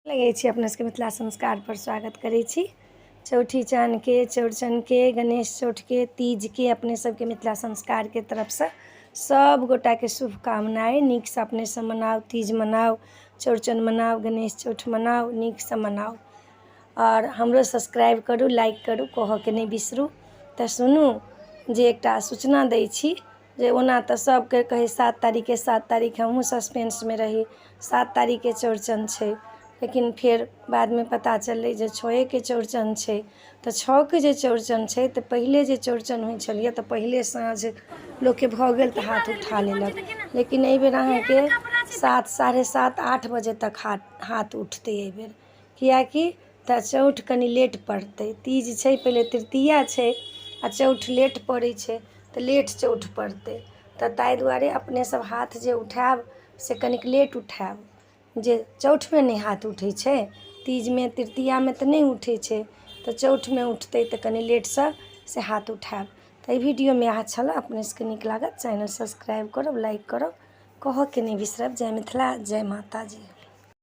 लगै छी अपना सबके मिथिला संस्कारपर स्वागत करै छी। चौठी चानके, चौरचनके, गणेश चौठके, तीजके अपने सबके मिथिला संस्कारके तरफसँ सब गोटाके शुभकामना अइ। नीकसँ अपने सब मनाउ, तीज मनाउ, चौरचन मनाउ, गणेश चौठ मनाउ, नीकसँ मनाउ। आओर हमरो सब्सक्राइब करू, लाइक करू, कहऽके नहि बिसरू। तऽ सुनू जे एकटा सूचना दै छी जे ओना तऽ सभके कहै 7 तारीखके, 7 तारीख हमहूँ सस्पेंसमे रही, 7 तारीखके चौरचन छै, लेकिन फेर बादमे पता चललै जे छओएके चौरचन छै। तऽ छओके जे चौरचन छै, तऽ पहिले जे चौरचन होइ छलैए तऽ पहिले साँझ लोकके भऽ गेल तऽ हाथ उठा लेलक, लेकिन एहिबेर अहाँके 7, 7:30, 8 बजे तक हाथ उठतै एहिबेर, किएकि तऽ चौठ कनि लेट पड़तै। तीज छै पहिले, तृतीया छै आ चौठ लेट पड़ै छै, तऽ लेट चौठ पड़तै। तऽ ताहि दुआरे अपने सब हाथ जे उठायब से कनिक लेट उठायब। जे चौठमे नहि हाथ उठै छै, तीजमे तृतीयामे तऽ नहि उठै छै, तऽ चौठमे उठतै, तऽ कनि लेटसँ से हाथ उठायब। तऽ एहि वीडियोमे इएह छलए। अपने सबके नीक लागत, चैनल सब्सक्राइब करब, लाइक करब, कहऽके नहि बिसरब। जय मिथिला, जय माताजी।